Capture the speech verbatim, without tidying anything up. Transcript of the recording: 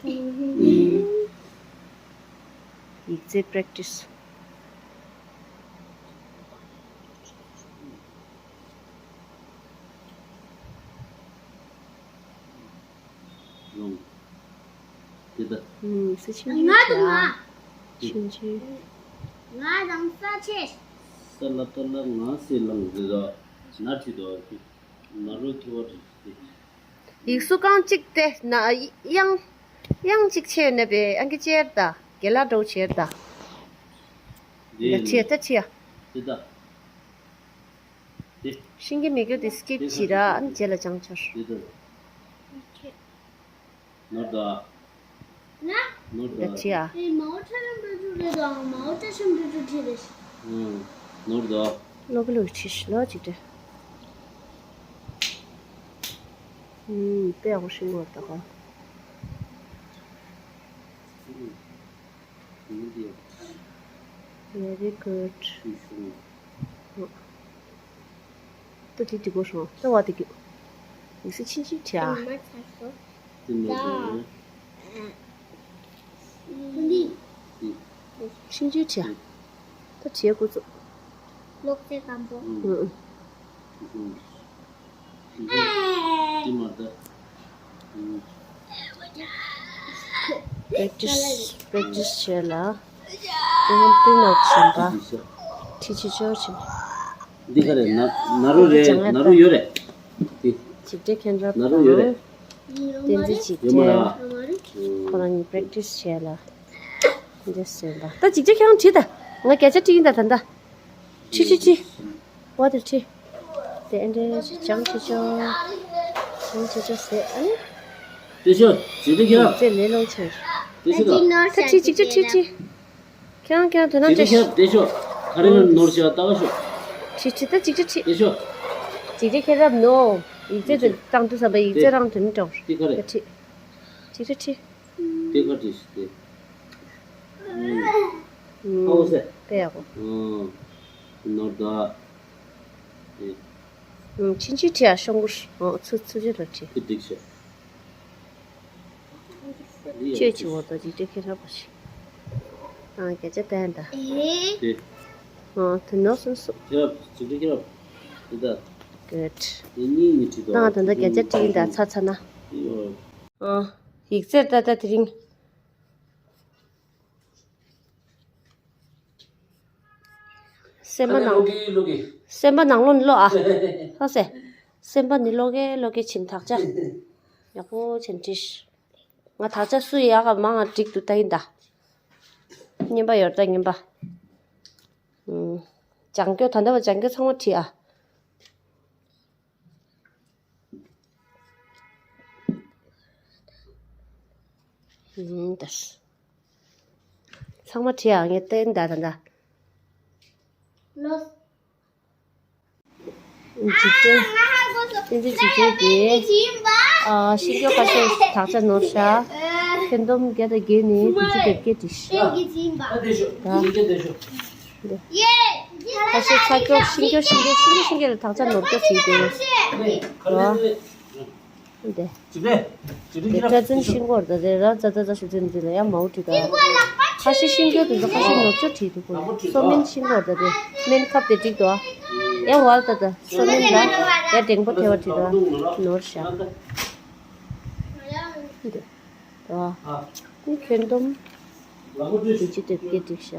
ཡིག་ཚད་པེ་རེག་ཊི་སི། རུང་། དེ་ལྟ། ཨུམ། སི་ཆིན་ང་དང་ང་། ཆིན་ཆིན། ང་དང་ས་ཆེ། ས་ལ་ཏ་ལ་ང་སི་ལང་རི་ར། ན་ཁྲི་དོ་ཨ་ཁི། ན་རོ་ཐི་བ་རི་སི། ཡིག་གཟུགས་རྐང་གཅིག་དེ་ན་དབྱངས་དབྱངས་གཅིག་ཆེ་ཡོད་ན་པའི་ཨང་ཀི་ཅེར་ད་གེ་ལ་འགྲོ་ཆེར་ད། ད་ཁྲི་ད་ཁྲི་ཡ། དེ་ད། དེ། ཤིང་གི་མི་རྒྱུ་དེ་སི་ཀིབ་བྱེད་ར་ཨ་ནི་རྗེས་ལ་སྦྱང་ཆོག་དེ་ད། ནོར་ད། ན། ནོར་ད། ད་ཁྲི་ཡ། ཨེ་མའོ་ཁྲ་ལམ་འགྲོ་རྒྱུ་རེད་དང་མའོ་ཁྲ་ཤམ་འགྲོ་རྒྱུ་ཁྲི་རེད། ཨང་། ནོར་ད། ལོ་གི་ལོ་ཁྲི་ཤི་ལོ་ཅིག་རེད། ཨུམ། དཔེ་ཡག་པོ་ཤིང་བར་ད་ག། Very good. ད་དེ་དེ་གོ་སོང་། ད་བ་དེ་གི། ཡིག་གཟུགས་ཆུང་ཆུང་བྲིས་ཨ། ཆུང་ཆུང་བྲིས། ད་བྲིས་འགོ་བཙུགས། ལོག་ཚེ་སྐམ་པོ། ཨུ་ཨུ། པེག་ཊིས་པེག་ཊིས་བྱས་ལ། དེ་ཡང་པི་ནཊ་བྱིན་པ། ཁྲི་ཆེ་ཆོག་ཆེ། འདི་ག་རེད། ན་ན་རོ་རེད། ན་རོ་ཡོད་རེད། འདི་འཇིགས་བྲལ་མཁྱེན་རབ་ན་རོ་ཡོད་རེད། དང་། བསྟན་འཛིན་འཇིགས་ཡོད་མ་བྲལ། རེད། ཁོ་རང་གཉིས་པེག་ཊིས་བྱས་ལ། འདི་ཟེར་བ། ད་འཇིགས་བྲལ་ཁྱེད་རང་བྲིས་ད། ང་བརྒྱ་ཆ་བྲིས་ཡིན་ད་ད་ད། ཁྲི་ཁྲི་ཁྲི། འོ་དེར་ཁྲི། དེ་ཨེ་འདྲས་ཅང་ཆེ་ཆོག་ཅང་ཆེ་ཆོག་ཟེར་ཨ་ནི། དེ་ཤོ། ཇི་ལྟར་ཁྱེད་རང་། ཚེ་ལས་ལོ་ཆེར། དེ་ཤོ་ད། ད་ཁྲི་ཅིག་ཅིག་ཁྲི་ཁྲི། ཁྱེད་རང་ཁྱེད་རང་དོ་སྣང་ཇི་ལྟར་ཁྱེད་རང་། དེ་ཤོ། ཁ་རི་ལ་ནོར་ཤ་ལྟ་ག་ཤོ། ཁྲི་ཁྲི་ད་ཅིག་ཁྲི་ཁྲི། དེ་ཤོ། ཇི་ལྟར་ཁྱེད་རང་ནོ། ཡིག་ཚད་དེ་བཏང་དུས་ཙམ་པ་ཡིག་ཚད་རང་དོན་དྲོ། དེ་ག་རེད། ཁྲི། ཁྲི་ཁྲི་ཁྲི། དེ་ག་དེ་ཤོ་དེ། ཨུམ། ཨོ་སེ། དཔེ་ཡག་པོ། ཨུམ། ནོར་ད། ཨེ། ཨུམ། ཆུང་ཆུང་བྲིས་ཨ་ཤོག་གུ། ཨོ་ཚུ་ཚུ་ཆུ་ལ་བྲིས། དེ་འགྲིག་ཤག་ཁྱོད་ཀྱི་འོ་ད་ཅིག་སྤྲད་ཁྱེད་རབ་པ་ཞིག་ཨ་བརྒྱ་ཆ་བསྟན་ད། དེ། ཨོ་དེ་ནོར་སོང་སོང་། ཁྱེད་རབ་ཅིག་སྤྲད་ཁྱེད་རབ། དེ་ད། གུཌ། དེ་གཉིས་ནི་བྲིས་ད། ད་ད་ད་བརྒྱ་ཆ་བྲིས་ད་ཚ་ཚ་ན། ཨོ། ཡིག་ཚད་ད་ད་དེ་རིང་། སེམས་པ་ནང་། སེམས་པ་ནང་ལོགས་ནས་ཀློག་ཨ། ཧ་སེ། སེམས་པ་ནི་ཀློག་གེ་ཀློག་གེ་བྱིན། དག་ཆ་ཡག་པོ་བྱིན་བྲིས། ང་དག་ཆ་སུ་ཡག་ག་མང་ང་འགྲིག་འདུག་ད་ཡིན་ད། རྔན་པ་ཡོད་ད་རྔན་པ། ཨུམ། ལྗང་སྐྱོ་ད་ལྟ་བ་ལྗང་སྐྱོ་ཚང་མ་བྲིས་ཨ། ཨུམ། ད། ཚང་མ་བྲིས་ཨ། ངས་བསྟན་ད་ད་ད། ལོ། འཇིག་རྟེན། བསྟན་འཛིན་འཇིག་རྟེན་གྱིས། ཨ། ཤིང་སྐྱོ་ཁ་ཤས་དག་ཆ་ནོར་ཤག་ཁྱོན་བསྡོམས་བརྒྱ་དང་བརྒྱད་ནས་བདུན་ཅུ་དོན་བརྒྱད་བྲིས་ཤག་ད། ཁ་ཤས་ཚ་སྐྱོ་ཤིང་སྐྱོ་ཤིང་སྐྱོ་ཤིང་སྐྱོ་ཤིང་སྐྱོ་ལ་དག་ཆ་ནོར་སྐྱོ་བྲིས་ཏེ། རོ། འདི། དེ་སྐྲ་རྫུན་ཤིང་སྐོར་དང་དེ་ར་ཙ་ཙ་ཙ་ཞུ་ཚན་འདི་ལ་ཡང་མའོ་བྲིས་དང་། ཁ་ཤས་ཤིང་སྐྱོ་དེ་ཚོ་ཁ་ཤས་ནོར་སྐྱོ་བྲིས་འདུག་གོ། སོ་སྨན་ཤིང་སྐོར་དང་དེ་སྨན་ཁབ་དེ་བྲིས་འདུག་ཨ། ཡང་བལ་ད་ད་སོ་སྨན་ལ་ཡང་འགྲེང་བུ་ཐེ་བ་བྲིས་འདུག་ཨ། ནོར་ཤག་འདི། ཨ། ཁྱོན་བསྡོམས། བདུན་ཅུ་དོན་བརྒྱད་བྲིས་ཤག